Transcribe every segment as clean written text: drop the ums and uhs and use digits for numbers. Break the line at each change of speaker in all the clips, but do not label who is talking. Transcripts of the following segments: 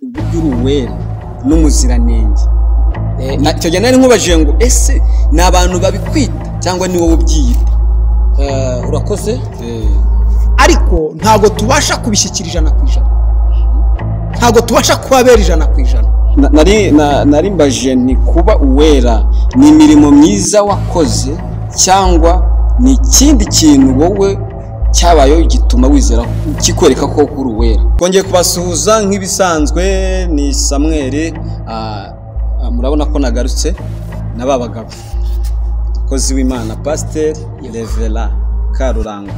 Uburyo uri uwera n'umuziranenge. Icyo gihe nari nkubajije ngo ese ni abantu babikwita cyangwa ni wowe ubyiyita?
Urakoze.
Ariko ntabwo tubasha kubishyikira 100%, ntabwo tubasha kubabera 100%.
Nari mbajije ni kuba uwera ni imirimo myiza wakoze cyangwa ni ikindi kintu wowe cyabayeho gituma wizera kikwereka ko uri uwera. Twongeye kubasuhuza nk'ibisanzwe, ni Samweli. Murabona ko nagarutse na ba bagabo, umukozi w'Imana Pasiteri Revera Karuranga.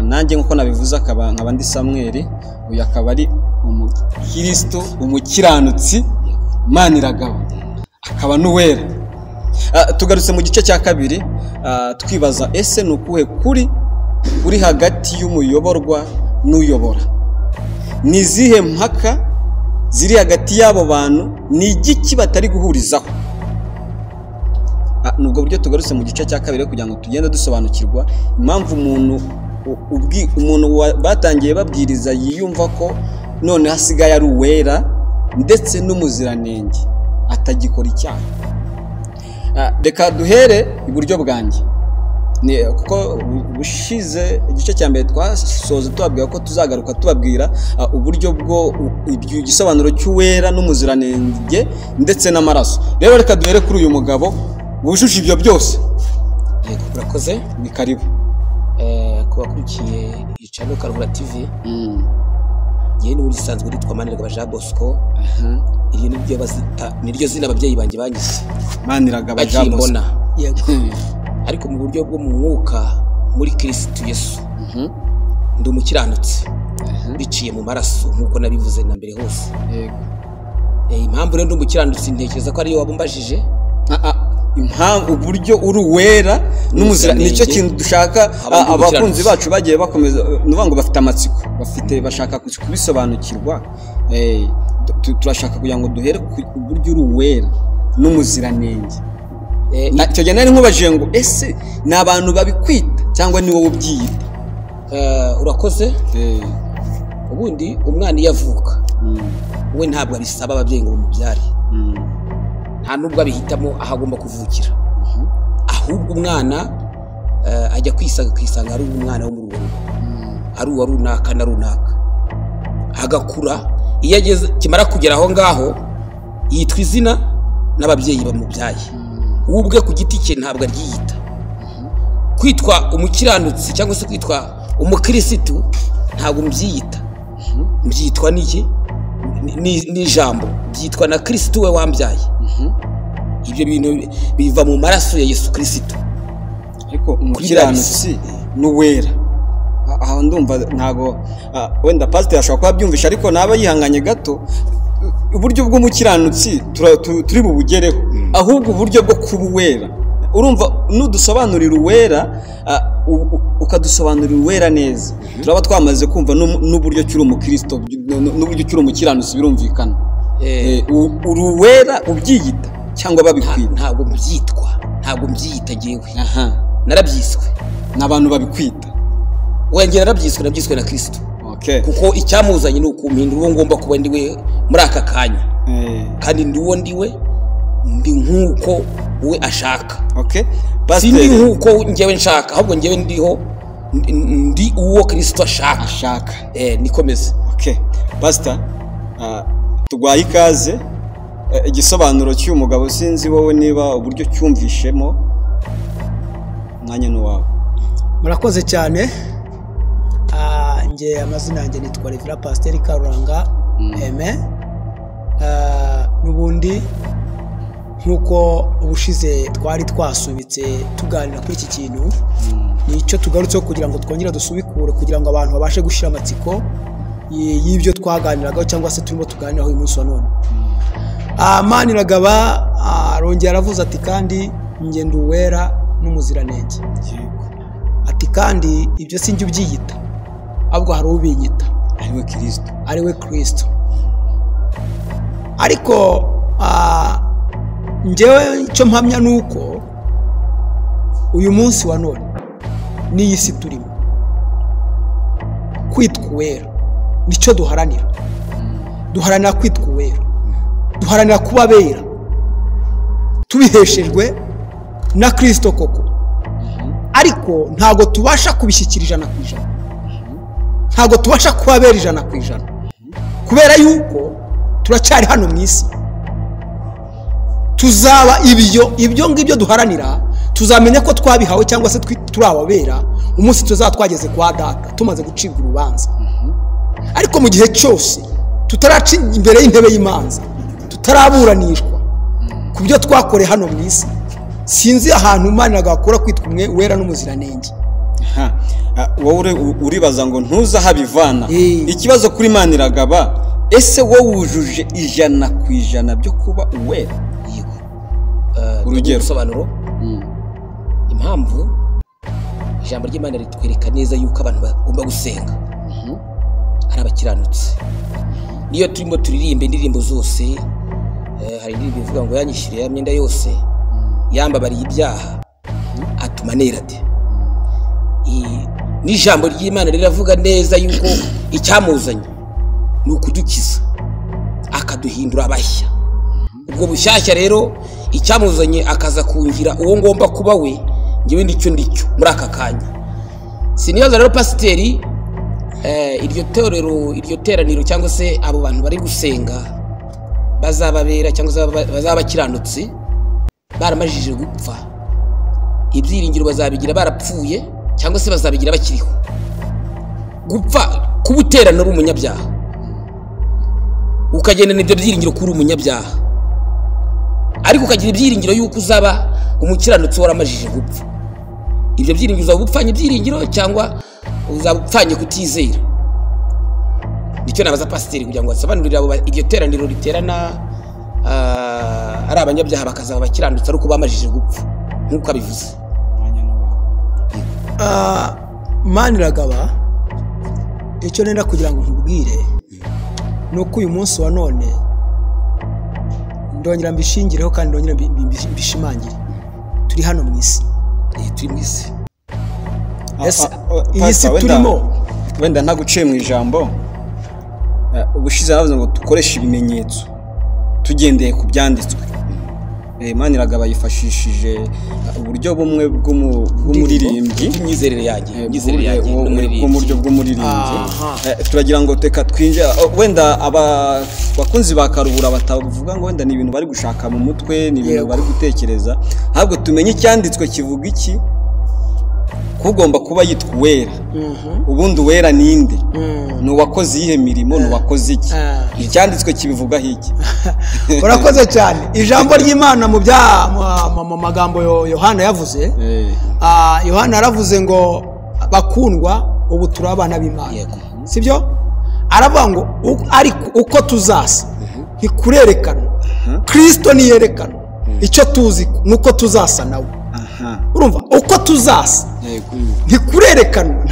Nanjye nk'uko nabivuze nkaba ndi Samweli, uyu akaba ari umukristo umukiranutsi Maniragaba, akaba n'uwera. Tugarutse mu gice cya kabiri, twibaza ese ni ukuhe kuri uri hagati y'umuyoborwa n'uyobora? Ni izihe mpaka ziri hagati y'abo bantu? Ni igiki batari guhurizaho? Ni ubwo buryo tugarutse mu gice cya kabiri kugira ngo tugende dusobanukirwa impamvu umuntu batangiye babwiriza yiyumva ko none hasigaye ari uwera ndetse n'umuziranenge atagikora icyaha. Reka duhere iburyo bwanjye, kuko ubushize igice cya mbere twasoza tubabwira ko tuzagaruka tubabwira uburyo bwo igisobanuro cy'uwera n'umuziranenge ndetse n'amaraso. Rero reka duhere kuri uyu mugabo wujuje ibyo byose.
Yego, urakoze,
ni karibu.
Ku bakurikiye Icano Karuhura TV, ngewe n'ubundi isanzwe nitwa Maniragaba Jean Bosco. Iri niryo bazita, niryo zina ababyeyi banjye banyise,
Maniragaba Jean Bosco.
Yego. Ariko mu buryo bwo mu mwuka muri Kristo Yesu ndi umukiranutsi biciye mu maraso nk'uko nabivuze na mbere hose.
Yego.
Impamvu rero ndi umukiranutsi ntekereza ko ariyo wabumbajije.
Impamvu uburyo uri uwera n'umuziranenge nicyo kintu dushaka. Abakunzi bacu bagiye bakomeza nuvuga ngo bafite amatsiko, bafite bashaka kubisobanukirwa. Turashaka kugira ngo duhere ku buryo uri uwera n'umuziranenge. Icyo gihe nari nkubajije ngo ese ni abantu babikwita cyangwa ni wowe ubyiyita?
Urakoze. Ubundi umwana iyo avuka we ntabwo abisaba ababyeyi ngo bamubyare, nta nubwo abihitamo aho agomba kuvukira. Ahubwo umwana ajya kwisanga ari umwana wo mu rugo, ari uwa runaka na runaka, agakura. Iyo ageze kimara kugera aho ngaho yitwa izina n'ababyeyi bamubyaye. Ubwe ku giti cye ntabwo aryiyita. Kwitwa umukiranutsi cyangwa se kwitwa umukirisitu ntabwo mbyiyita, mbyitwa n'iki? N'ijambo byitwa na Kristo we wambyaye. Ibyo bintu biva mu maraso ya Yesu Kristo.
Ariko umukiranutsi n'uwera aho ndumva ntago wenda pasiteri ashobora kuba abyumvisha, ariko naba yihanganye gato. Uburyo bw'umukiranutsi turi bubugereho, ahubwo uburyo bwo kuba uwera, urumva nudusobanurira uwera, ukadusobanurira uwera neza, turaba twamaze kumva n'uburyo cyuri umukristo n'uburyo cyuri umukiranutsi, birumvikana. Uri uwera ubyiyita cyangwa babikwita?
Ntabwo mbyitwa, ntabwo mbyiyita jewe. Narabyiswe
n'abantu babikwita.
Wengera narabyiswe, nabyiswe na Kristo. Kuko icyamuzanye ni ukumpindura uwo ngomba kuba ndiwe muri aka kanya, kandi ndi uwo ndiwe, ndi nk'uko we ashaka. Si ndi nk'uko njyewe nshaka, ahubwo njyewe ndiho ndi uwo Kristo ashaka. Nikomeze.
Pastor, tugwaye ikaze. Igisobanuro cy'uyu mugabo sinzi wowe niba uburyo cyumvishemo, umwanya ni uwawe.
Murakoze cyane. Nge amazina yanjye nitwa Revera Pasiteri Karuranga Aime. N'ubundi nk'uko ubushize twari twasubitse tuganira kuri iki kintu, nicyo tugarutseho kugira ngo twongere dusubikure, kugira ngo abantu babashe gushyira amatsiko y'ibyo twaganiragaho cyangwa se turimo tuganiraho uyu munsi wa none. Maniragaba arongera aravuze ati kandi njye ndi uwera n'umuziranenge. Ati kandi ibyo sinjye ubyiyita, ahubwo hari ubinyita,
ariwe Kristo,
ariwe Kristo. Ariko njyewe icyo mpamya ni uko uyu munsi wa none n'iyi si turimo, kwitwa uwera nicyo duharanira. Duharanira kwitwa uwera, duharanira kuba abera, tubiheshejwe na Kristo koko. Ariko ntabwo tubasha kubishyikira 100%, ntabwo tubasha kuba abera 100%, kubera yuko turacyari hano mu isi. Tuzaba ibyo ngibyo duharanira, tuzamenya ko twabihawe cyangwa se turi ababera umunsi tuzaba twageze kwa Data, tumaze gucibwa urubanza. Ariko mu gihe cyose tutaraca imbere y'intebe y'imanza, tutaraburanishwa ku byo twakoreye hano mu isi, sinzi ahantu Imana gakora kwitwa umwe wera n'umuziranenge.
Wowe uribaza ngo ntuza habivana. Ikibazo kuri Maniragaba, ese wowe wujuje 100% byo kuba uwera?
Yego.
Urugero,
ubusobanuro. Impamvu ijambo ry'Imana ritwereka neza yuko abantu bagomba gusenga ari abakiranutsi. Niyo turimo turirimba indirimbo zose, hari indirimbo ivuga ngo yanyishyiriye ya myenda yose, yambabariye ibyaha, atuma nera de. N'ijambo ry'Imana riravuga neza yuko icyamuzanye ni ukudukiza, akaduhindura abashya. Ubwo bushyashya rero icyamuzanye akaza kungira uwo ngomba kuba we, ngewe ndicyo muri aka kanya. Sinibaza rero pasiteri, iryo torero, iryo teraniro cyangwa se abo bantu bari gusenga bazababera cyangwa se bazaba bakiranutse baramajije gupfa, ibyiringiro bazabigira barapfuye cyangwa se bazabigira bakiriho. Gupfa kubuterana uri umunyabyaha, ukagendana ibyo byiringiro kuri umunyabyaha, ariko ukagira ibyiringiro yuko uzaba umukiranutsi waramajije gupfa. Ibyo byiringiro uzaba upfanye ibyiringiro cyangwa uzaba upfanye kutizera. Nicyo nabaza pasiteri kugira ngo asobanurire abo iryo teraniro riterana ari abanyabyaha bakazaba bakiranutse ariko bamajije gupfa nk'uko abivuze.
Maniragaba, icyo nenda kugira ngo nkubwire ni uko uyu munsi wa none ndongera mbishingireho kandi ndongera mbishimangire, turi hano mu isi.
Turi mu isi.
Iyi si turimo.
Wenda ntaguciye mu ijambo, ubushize bavuze ngo dukoreshe ibimenyetso tugendeye ku byanditswe. Maniragaba yifashishije uburyo bumwe bw'umuririmbyi,
imyizerere yanjye,
bw'uburyo bw'umuririmbyi. Turagira ngo teka twinjire, wenda abakunzi ba Karuhura batavuga ngo wenda ni ibintu bari gushaka mu mutwe, ni ibintu bari gutekereza, ahubwo tumenye icyanditswe kivuga iki kugomba kuba yitwa uwera. Ubundi uwera ninde? Ni uwakoze iyihe mirimo? Ni uwakoze iki? Icyanditswe kibivugaho iki?
Urakoze cyane. Ijambo ry'Imana mu magambo Yohana yavuze, Yohana yaravuze ngo bakundwa ubu turi abana b'Imana, sibyo? Aravuga ngo ariko uko tuzasa ntikurerekana, Kristo niyerekana, icyo tuzi nuko tuzasa nawe. Urumva uko tuzasa ntikurerekana,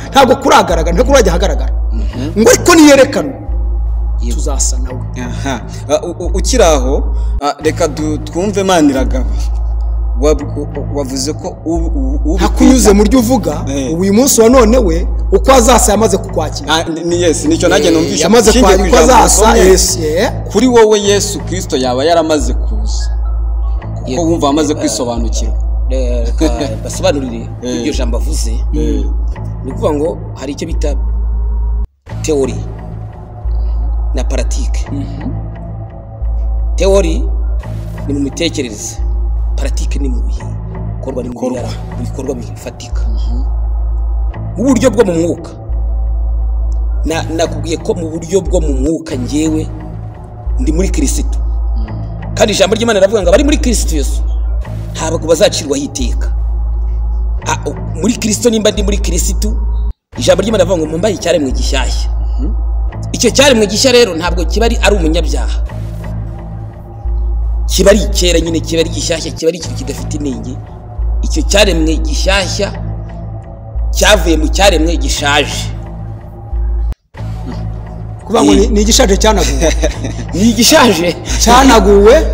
ntabwo kuragaragara, ntabwo kurajya ahagaragara, ngo ariko niyerekana tuzasa nawe.
Ukiri aho, reka twumve Maniragaba. Wavuze ko
hakunyuze mu ryo uvuga ubu uyu munsi wa none we uko azasa yamaze kukwakira.
Yes, nicyo nanjye numvise
yamaze kwakira uko azasa. Yes,
kuri wowe Yesu Kristo yaba yaramaze kuza, kuko wumva amaze kwisobanukirwa.
Basobanurire iryo jambo avuze. Ni ukuvuga ngo hari icyo bita teori na paratike. Teori ni mu mitekerereze, paratike ni mu bikorwa, ni mu bikorwa bifatika. Mu buryo bwo mu mwuka, nakubwiye ko mu buryo bwo mu mwuka ngewe ndi muri Kristo. Kandi ijambo ry'Imana riravuga ngo abari muri Kristo Yesu ntabwo bazacirwaho iteka. Muri Kristo, nimba ndi muri Kristo, ijambo ry'Imana rivuga ngo mumbaye icyaremwe gishyashya. Icyo cyaremwe gishya rero ntabwo kiba ari umunyabyaha, kiba ari icyera nyine, kiba ari gishyashya, kiba ari ikintu kidafite inenge. Icyo cyaremwe gishyashya cyavuye mu cyaremwe gishaje.
Kuvuga ngo ni igishaje cyanaguwe,
ni igishaje
cyanaguwe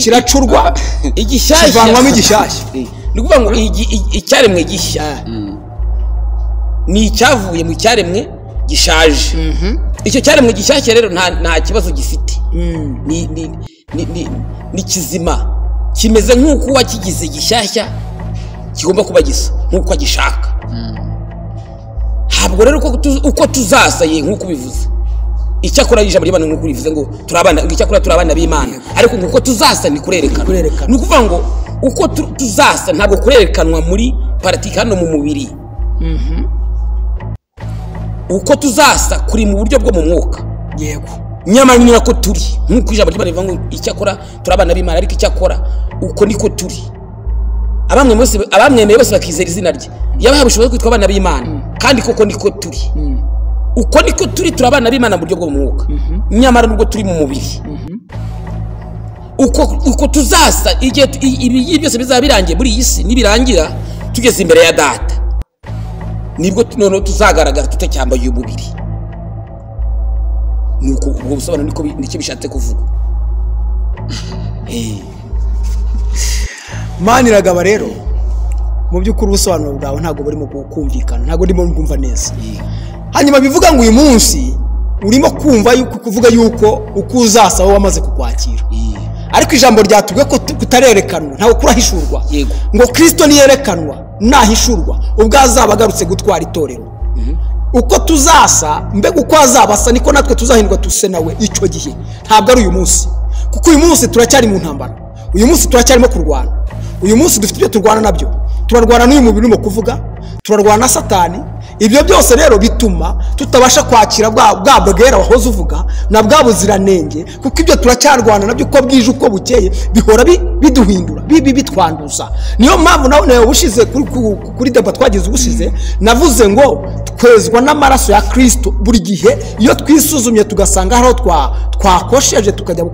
kiracurwa,
igishyashya
kivanwamo igishyashya.
Ni ukuvuga ngo icyaremwe gishya ni icyavuye mu cyaremwe gishaje. Icyo cyaremwe gishyashya rero nta kibazo gifite, ni kizima, kimeze nk'uko wakigize gishyashya kigomba kuba gisa nk'uko agishaka. Ntabwo rero uko tuzasaye nk'uko ubivuze, icyakora ijambo ry'Imana nk'uko rivuze ngo turabana, icyakora turabana b'Imana, ariko nk'uko tuzasa ni kurerekana. Ni ukuvuga ngo uko tuzasa ntabwo kurerekanwa muri paratike hano mu mubiri. Uko tuzasa kuri mu buryo bwo mu mwuka.
Yego.
Nyamara ni nako turi, nk'uko ijambo ry'Imana rivuga ngo icyakora turabana b'Imana, ariko icyakora uko niko turi. Abamwemeye bose bakizera izina rye, yabahaye ubushobozi kwitwa abana b'Imana, kandi koko niko turi. Uko niko turi, turabana b'Imana mu buryo bwo mu mwuka, nyamara nubwo turi mu mubiri. Uko tuzasa igihe ibi byose bizaba birangiye muri iyi si, nibirangira tugeze imbere ya Data, nibwo noneho tuzagaragara tutacyambaye umubiri. Nuko ubwo busobanuro niko nicyo bishatse kuvuga.
Maniragaba rero mu by'ukuri ubusobanuro bwawe ntabwo burimo kumvikana, ntabwo ndimo kumva neza. Hanyuma bivuga ngo uyu munsi urimo kumva yuko kuvuga yuko uko uzasa wowe wamaze kukwakira, ariko ijambo ryatubwiye ko kutarerekanwa, ntabwo kurahishurwa. Ngo Kristo niyerekanwa nahishurwa ubwo azaba agarutse gutwara itorero. Uko tuzasa mbega uko azabasa niko natwe tuzahindwa tuse nawe icyo gihe, ntabwo ari uyu munsi, kuko uyu munsi turacyari mu ntambara, uyu munsi turacyarimo kurwana, uyu munsi dufite ibyo turwana nabyo, turarwana n'uyu mubiri urimo kuvuga, turarwana na Satani. Ibyo byose rero bituma tutabasha kwakira bwa bwera wahoze uvuga na bwa buziranenge, kuko ibyo turacyarwana nabyo uko bwije uko bukeye bihora biduhindura, bitwanduza. Niyo mpamvu nawe ubushize kuri deba twagize ubushize navuze ngo twezwa n'amaraso ya Kristo buri gihe. Iyo twisuzumye tugasanga hariho twakosheje tukajya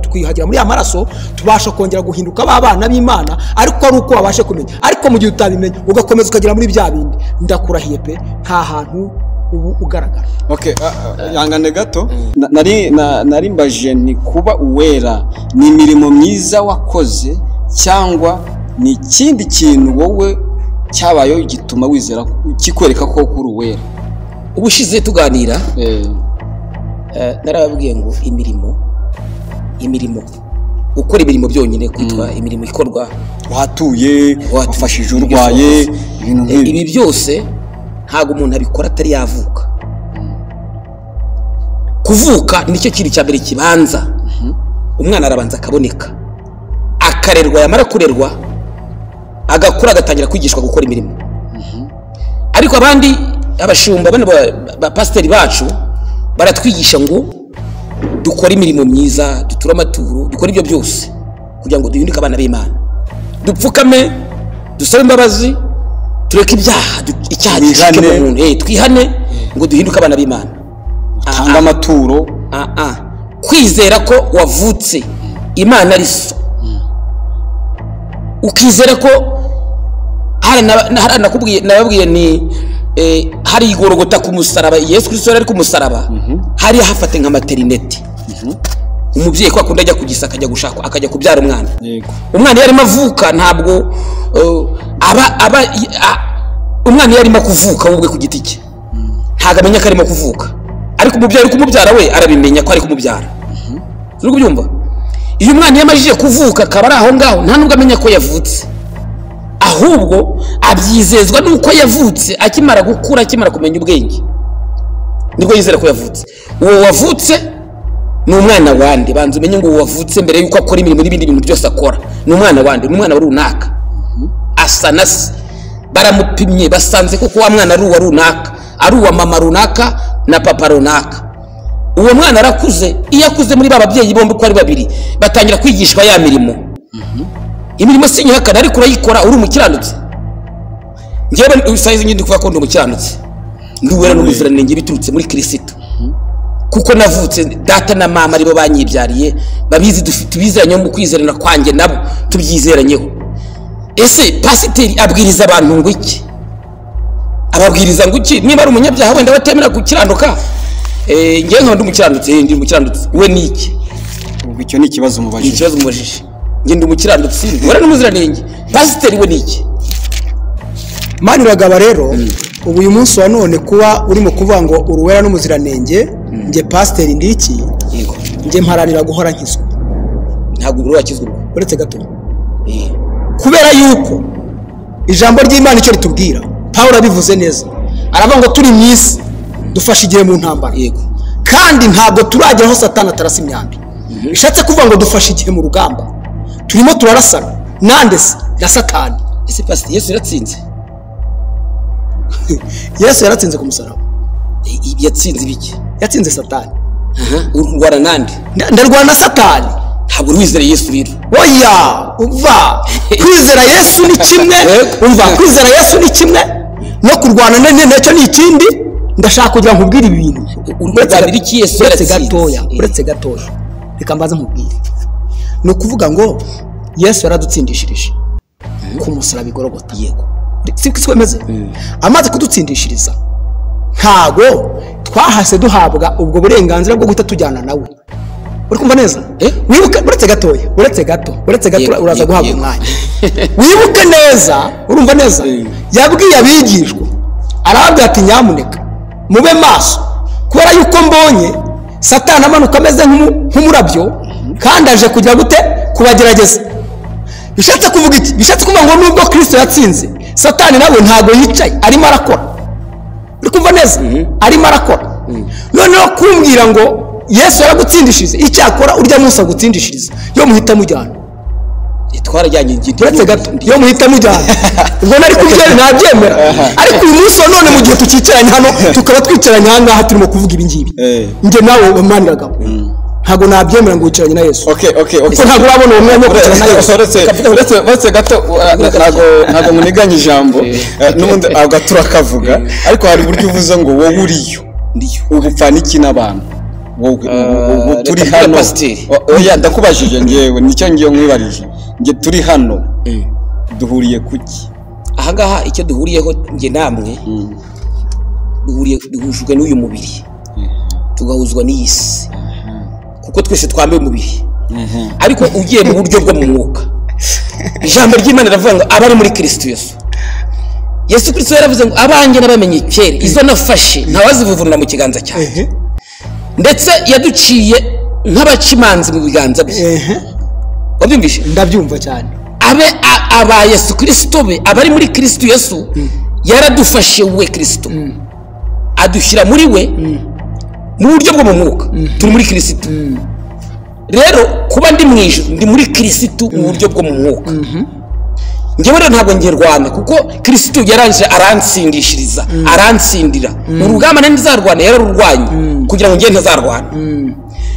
twiyuhagira muri ya maraso, tubasha kongera guhinduka abana b'Imana, ariko ari uko wabashe kumenya. Ariko mu gihe utabimenya ugakomeza ukagera muri bya bindi, ndakurahiye pe, nta hantu ubu ugaragara.
Okay, yangane gato. Nari mbaje ni kuba uwera ni imirimo myiza wakoze cyangwa ni ikindi kintu wowe cyabayeho gituma wizera kikwereka ko uri uwera?
Ubushize tuganira narababwiye ngo imirimo gukora imirimo byonyine kwitwa imirimo ikorwa,
watuye, wafashije urwaye, ibintu nk'ibi,
ibi byose ntabwo umuntu abikora atari yavuka. Kuvuka nicyo kintu cya mbere kibanza. Umwana arabanza akaboneka, akarerwa, yamara kurerwa agakura, agatangira kwigishwa gukora imirimo. Ariko abandi abashumba bano ba pasiteri bacu baratwigisha ngo dukore imirimo myiza, duture amaturo, dukore ibyo byose kugira ngo duhinduke abana b'Imana, dupfukame, dusabe imbabazi, tureke ibyaha, icyaha gicike mu muntu, twihane ngo duhinduke abana b'Imana,
tanga amaturo.
Kwizera ko wavutse Imana ari so, ukizera ko hari nababwiye ni hari igorogota ku musaraba, Yesu Kristo yari ku musaraba, hari hafate nka materinete. Umubyeyi ko akunda ajya kugisaka, akajya gushaka, akajya kubyara umwana. Umwana yarimo avuka ntabwo aba umwana yarimo kuvuka ubwe ku giti cye, ntabwo amenya ko arimo kuvuka, ariko umubyeyi ari kumubyara we arabimenya ko ari kumubyara. Uri kubyumva? Iyo umwana yamajije kuvuka akaba ari aho ngaho, nta nubwo amenya ko yavutse, ahubwo abyizezwa nuko yavutse. Akimara gukura, akimara kumenya ubwenge, nibwo yizera ko yavutse. Uwo wavutse ni umwana wande. Banza umenye ngo uwo wavutse mbere yuko akora imirimo n'ibindi bintu byose akora ni umwana wande, ni umwana wa runaka, asa na se. Baramupimye basanze koko wa mwana ari uwa runaka, ari uwa mama runaka na papa runaka. Uwo mwana arakuze. Iyo akuze muri ba babyeyi bombi uko ari babiri batangira kwigishwa ya mirimo. Imirimo si nyihakana, ariko urayikora uri umukiranutsi. Njyewe sayizi nyine kuvuga ko ndi umukiranutsi, ndi uwera n'umuziranenge biturutse muri Kristo, kuko navutse data na mama aribo banyibyariye, babizi, tubizeranye mu kwizerana kwanjye nabo tubyizeranyeho. Ese pasiteri abwiriza abantu ngo iki? Ababwiriza ngo iki? Niba ari umunyabyaha wenda batemera gukiranuka, ngewe nkaba ndi umukiranutsi, ndi umukiranutsi we ni iki?
Ubwo icyo ni ikibazo mubajije.
Ni ikibazo mubajije. Nge ndi umukiranutsi, ndi uwera n'umuziranenge, pasiteri we ni iki?
Maniragaba rero Ubu uyu munsi wa none kuba urimo kuvuga ngo uruwera n'umuziranenge, njye pasiteri ndiki,
Yego.
njye mparanira guhora nkizwa.
Ntabwo urakizwa ubwo.
Uretse gato. Kubera yuko ijambo ry'Imana icyo ritubwira, Pawulo abivuze neza, aravuga ngo turi mu isi dufashe igihe mu ntambara.
Yego.
Kandi ntabwo turagera aho Satani atarasa imyambi. Bishatse kuvuga ngo dufashe igihe mu rugamba, turimo turarasana nande se na Satani.
Ese pasiteri Yesu yaratsinze?
Yesu yaratsinze ku musaraba.
Yatsinze ibiki?
Yatsinze Satani.
Urwana nande?
Ndarwana na Satani.
Ntabwo wizera Yesu rero.
Oya, umva, kwizera Yesu ni kimwe, umva, kwizera Yesu ni kimwe no kurwana nacyo ni ikindi. Ndashaka kugira ngo nkubwire ibintu. Uretse gatoya, reka mbaze nkubwire. Ni ukuvuga ngo Yesu yaradutsindishirije ku musaraba i Golgotha.
Yego.
Si ko bimeze? Amaze kudutsindishiriza, ntago twahase duhabwa ubwo burenganzira bwo guhita tujyana nawe. Uri kumva neza? Wibuke, uretse gato uraza guhabwa umwanya. Wibuke neza, urumva neza? Yabwiye abigishwa, arababwira ati nyamuneka mube maso, kubera yuko mbonye Satani amanuka ameze nk'umurabyo, kandi aje kugira gute? Kubagerageza. Bishatse kuvuga iki? Bishatse kuvuga ngo nubwo Kristo yatsinze, Satani nawe ntago yicaye, arimo arakora. Uri kumva neza? Arimo arakora. Noneho kumbwira ngo Yesu yaragutsindishiriza, icyakora urya munsi agutsindishiriza, yo muhita mujyana.
Twarajyanye igiti.
Uretse gato, yo muhita mujyana. Ubwo nari kubyemera nabyemera. Ariko uyu munsi wa none mu gihe tukicaranye hano, tukaba twicaranye aha ngaha turimo kuvuga ibi ngibi. Njye nawe Maniragabo. Ntago nabyemera ngo wicaranye na Yesu.
Okay.
Kuko ntabwo urabona uwo mwanya wo kwicarana na Yesu.
Uretse gato, ntago muniganye ijambo, n'ubundi agatura kavuga, ariko hari uburyo uvuze ngo wowe uriyo. Ubu upfana iki n'abantu? Wowe turi hano. Oya, ndakubajije ngewe, nicyo ngiye nkwibarije. Nge turi hano duhuriye kuki?
Aha ngaha icyo duhuriyeho nge namwe, duhujwe n'uyu mubiri, tugahuzwa n'iyi si, kuko twese twambaye umubiri. Ariko ugiye mu buryo bwo mu mwuka, ijambo ry'Imana riravuga ngo abari muri Kristo Yesu. Yesu Kristo yaravuze ngo abanjye nabamenye kera, izo nafashe ntawazivuvunura mu kiganza cyanjye. Ndetse yaduciye nk'abacimanzi mu biganza bye. Wabyumvise?
Ndabyumva cyane.
Abe aba Yesu Kristo be, abari muri Kristo Yesu, yaradufashe we Kristo, adushyira muri we mu buryo bwo mu mwuka. Turi muri Kristo. Rero kuba ndi mu ijuru, ndi muri Kristo mu buryo bwo mu mwuka. Njyewe rero ntabwo ngirwana, kuko Kristo yaranje arantsindishiriza, arantsindira. Urugamba nari nzarwana yararurwanye kugira ngo njye ntazarwana.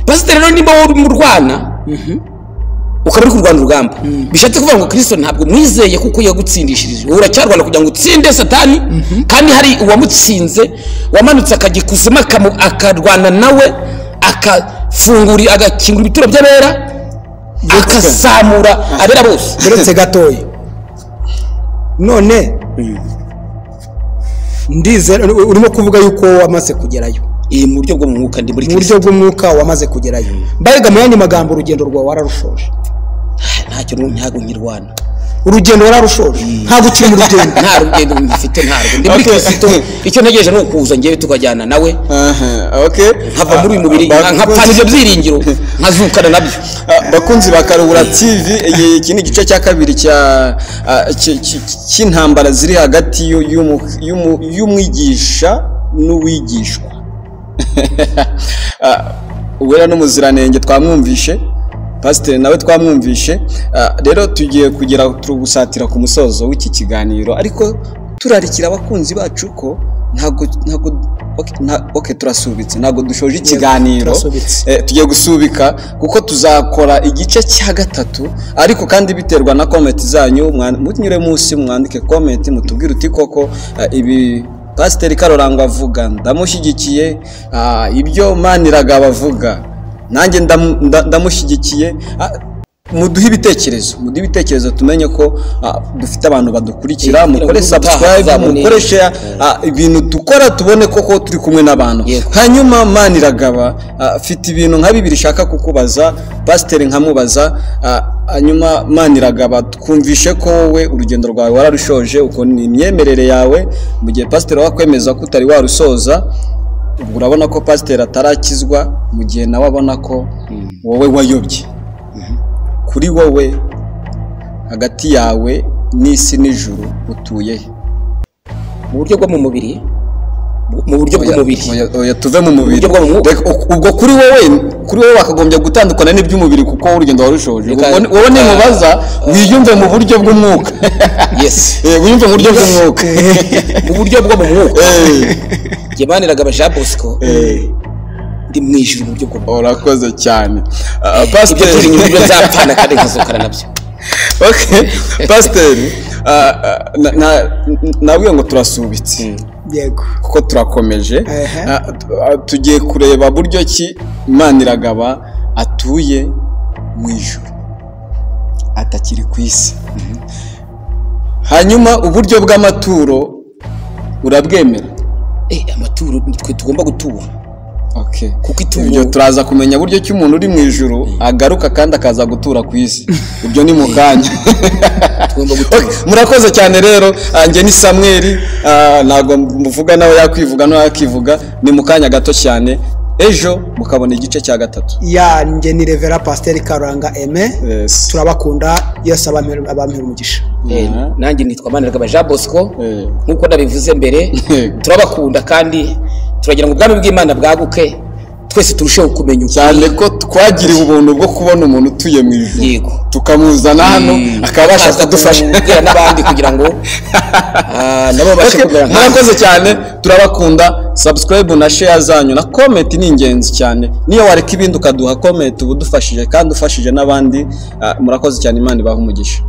Pasiteri rero nimba wowe urimo urwana, ukaba uri kurwana urugamba, bishatse kuvuga ngo Kristo ntabwo mwizeye kuko yagutsindishirije. Wowe uracyarwana kugira ngo utsinde Satani, kandi hari uwamutsinze wamanutse akajya ikuzimu akarwana nawe, akafungura agakingura ibituro by'abera, akazamura abera bose.
Uretse gatoya, none ndizera urimo kuvuga yuko wamaze kugerayo.
Mu buryo bwo mu mwuka ndi muri
Kristo. Mu buryo bw'umwuka wamaze kugerayo. Mbega mu yandi magambo urugendo rwawe wararushoje.
Ntacyo ntabwo nkirwana.
Urugendo wararushoje. Ntabwo ukiri mu rugendo.
Nta rugendo ngifite, ntarwo. Ndi muri Kristo. Icyo ntegereje ni ukuza ngewe tukajyana nawe. Nkava muri uyu mubiri, nkapfana ibyo byiringiro, nkazukana nabyo.
Bakunzi ba Karuhura TV, iki ni igice cya kabiri cy'intambara ziri hagati y'umwigisha n'uwigishwa. Uwera n'umuziranenge twamwumvishe, pasiteri nawe twamwumvishe. Rero tugiye kugera turugusatira ku musozo w'iki kiganiro, ariko turarikira abakunzi bacu ko ntago turasubitse, ntago dushoje ikiganiro, tugiye gusubika kuko tuzakora igice cya gatatu, ariko kandi biterwa na comment zanyu. Munyure munsi mwandike comment mutubwire uti koko ibi Pasiteri Karurangwa avuga ndamushyigikiye, ibyo Maniragaba avuga nanjye ndamushyigikiye. Muduhe ibitekerezo, tumenye ko dufite abantu badukurikira. Mukore subscribe, mukore share, ibintu dukora tubone koko turi kumwe n'abantu. Hanyuma Maniragaba, mfite ibintu nka bibiri shaka kukubaza, pasiteri nkamubaza. Hanyuma Maniragaba, twumvishe ko wowe urugendo rwawe wararushoje, uko ni imyemerere yawe, mu gihe pasiteri wakwemeza ko utari warusoza. Ubwo urabona ko pasiteri atarakizwa, mu gihe nawe abona ko wowe wayobye. Kuri wowe hagati yawe n'isi n'ijuru utuye he?
Mu buryo bwo mu mubiri, mu buryo bw'umubiri.
Oya, tuve mu mubiri. Ubwo kuri wowe wakagombye gutandukana n'iby'umubiri, kuko urugendo warushoje. Wowe nimubaza wiyumve mu buryo bw'umwuka.
Yes.
Wiyumve mu buryo bw'umwuka.
Mu buryo bwo mu mwuka. Njye Maniragaba Jean Bosco ndi mu ijuru mu buryo bw'umwuka.
Urakoze cyane. Pasiteri,
ibyo nzapfana kandi nkazukana nabyo.
Okay, pasiteri, nabwiye ngo turasubitse.
Yego.
Kuko turakomeje. Tugiye kureba buryo ki Maniragaba atuye mu ijuru, atakiri ku isi. Hanyuma uburyo bw'amaturo urabwemera?
Amaturo twe tugomba gutura.
Okay.
Kuko ituro
ibyo turaza kumenya buryo ki umuntu uri mu ijuru agaruka kandi akaza gutura ku isi. Ibyo ni mu kanya.
Tugomba gutura.
Murakoze cyane rero. Njye ni Samuel, ntago mvuga nawe yakwivuga no yakivuga, ni mu kanya gato cyane. Ejo mukabona igice cya 3.
Ya, njye ni Revera Pasiteri Karanga Aime. Turabakunda, Yesu abampera umugisha.
Nanjye nitwa Maniragaba Jean Bosco, nkuko nabivuze mbere. Turabakunda kandi turagira ngo ubwami bw'Imana bwaguke, twese turusheho kumenya
cyane ko twagiriwe ubuntu bwo kubona umuntu utuye mu ijuru, tukamuzana hano akabasha kudufasha
kubwira n'abandi kugira ngo nabo babashe kumera.
Murakoze cyane, turabakunda. Subscribe na share zanyu na comment ni ingenzi cyane. Niyo wareka ibindi ukaduha comment, uba udufashije kandi ufashije n'abandi. Murakoze cyane, Imana ibahe umugisha.